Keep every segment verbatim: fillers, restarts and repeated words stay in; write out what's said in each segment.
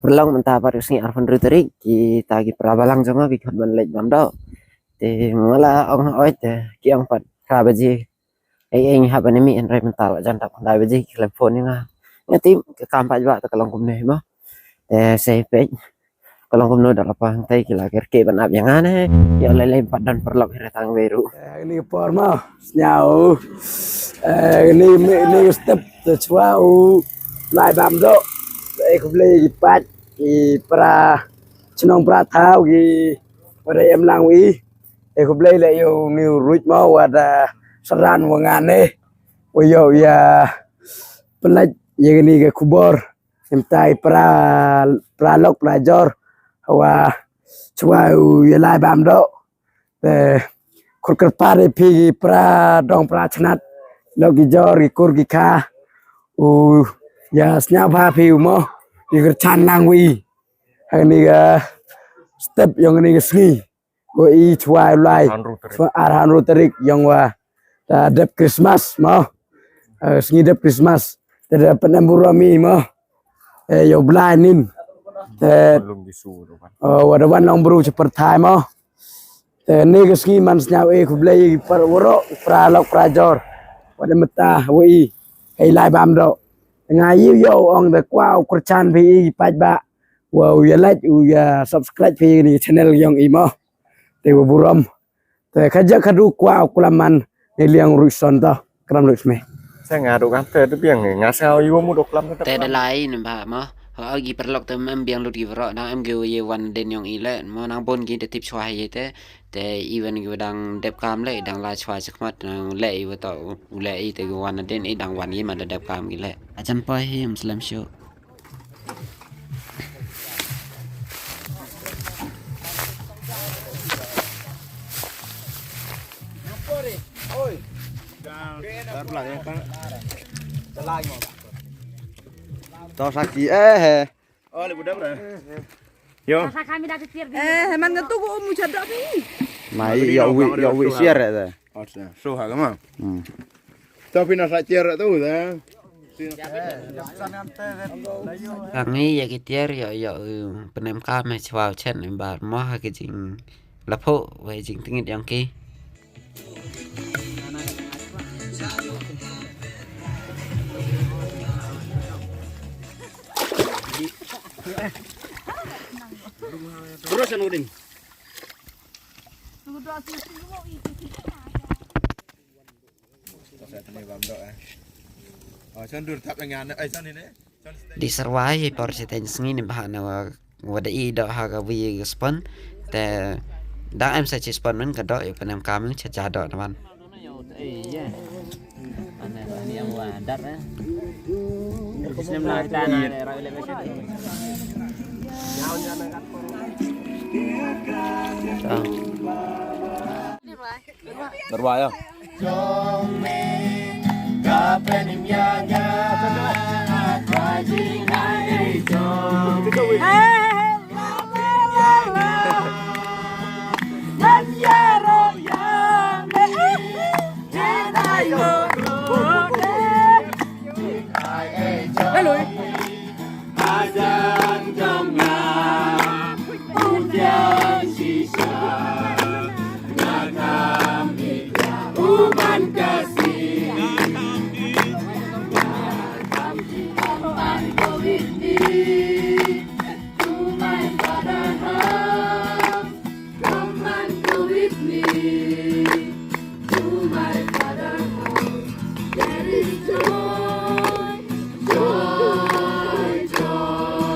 Pyrlok mynta pat ka sngi arphew hynriew tarik, kita ki para balang jong nga ki khot ban leit bam doh. Te nga la ong hooid te ki ong pat phra baje. Ei ei ngi hap ban mih, hynrei mynta la jan tap khyndai baje ki khlem phone ïa nga. Nga tip ka kam pat ba te ka long kumne mo. Te sa peit ka long kumno da la pang te ki la ker ke ban ap ïa nga ne. Ïa lei lei pat don pyrlok hi re tang wei ruh. Eh, ni por mo. Sñiaw. Eh, ni ni step te chwa u lai bam doh. Eh, khublei ki pat ki para chnong para thaw ki para em lang wi. Eh, khublei le ïa u ni u ruj mo wa da saran wa nga ne. Wa ïoh ïa pynlait ïa kani ka khubor. Em tai para para lok para jor wa chwa u ïa lai bam doh. Te khut kyrpad ïa phi ki para dong para chnat, lok ki jor ki kur ki kha. U ïa sñiaw bha phi u mo, ïa kyrchan lang wi. Ha kani ka step yong kani ka sngi. Ko i chwa u lai. Arphew hynriew tarik. Chwa arphew hynriew tarik yong wa da dep Christmas mo. Eh, sngi dep Christmas. Te da pynem burom i mo. Eh, ïa u Blai nin. Te, oh, wa da wan long bru cha pyrthai mo. Te ni ka sngi man sñiaw e khublei ki para waroh, para lok para jor. Wa da mynta wa i. Hei lai bam doh. Nga ïa u ong da kwah u kyrchan phi i paidbah. Wa u ïa like, u ïa subscribe phi ni channel yong i mo. Te wa burom. Te ka jaka du kwah u klam man ne liang ruh son to. Kram ruh sme. Sa nga du kan te du biang nga sa u mu du klam te. Te da lai ne ba mo. Ho gi paralok te mem biang lut gi bro. Dang em gi ye wan den yong i le. Mo nang bon gi te tip chwa ye te. Te i wan gi dang dep kam le, dang la chwa chakmat, nang le i wa to u le i te gi wan den i dang wan gi man da dep kam gi le. Ajan poi hi, um slem shu. To saki eh. Oh, le budam re. Yo. Eh, man ngan tu ko mu chadok ni. Mai yo wi yo wi siar re. Oh, so ha ma. Hmm. To pina sa tiar tu da. Kang ni ya ki tiar yo yo, eh, penem ka me chwa chen em bar mo ha ki jing lapo we jing tingit yang ki. Terus yang udin. Di serwai por siteng sngi ni bah na wa da i doh ha ka wi ka spon. Te da em sa chi spon men ka doh yu penem kaming cha cha doh na wan. Terwaya. Hello. Come and go with me to my father's house. There is joy, joy, joy.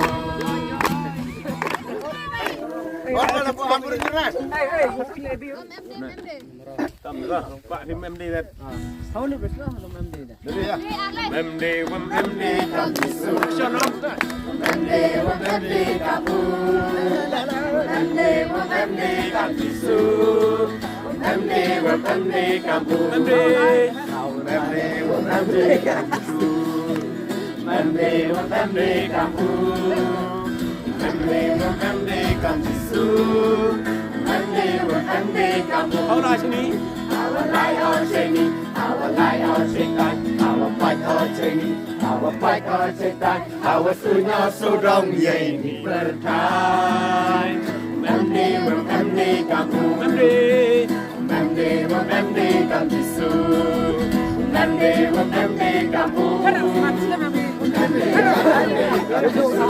Pynpaw ïa ka Soitan, hawa suiñ ha sawdong ïa ine i pyrthai. Mem dei, mem dei ka bun. Mem dei, mem dei, mem dei ka Jisu. Mem dei, mem dei ka bun. Mem dei, mem dei ka Jisu.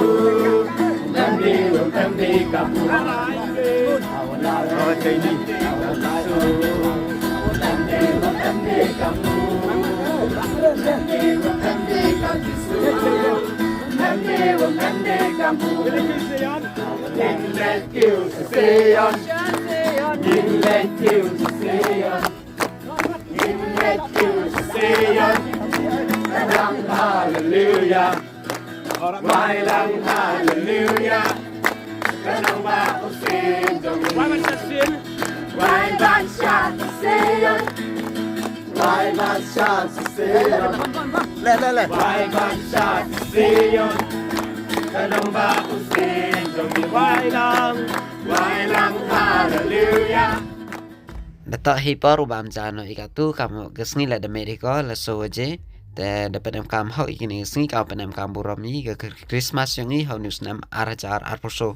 Mem dei, mem dei ka bun. Hallelujah. Wai lang haleluya. Ka nongbah u Sion jong ngi. Wai ban sha Sion. Wai ban sha Sion. Wai ban sha Sion. Le, le, le. Wai ban sha Sion. Ka nongbah u Sion jong ngi. Wai lang. Wai lang haleluya. Da toh hi por u bam ja noh ïa katu, ka mut ka sngi la da miet hi ko la soo baje. Te da pynemkam hok ïa kine ki sngi, ka pynemkam burom ïa ka Christmas jong ngi ha une u snem ar hajar arphew saw.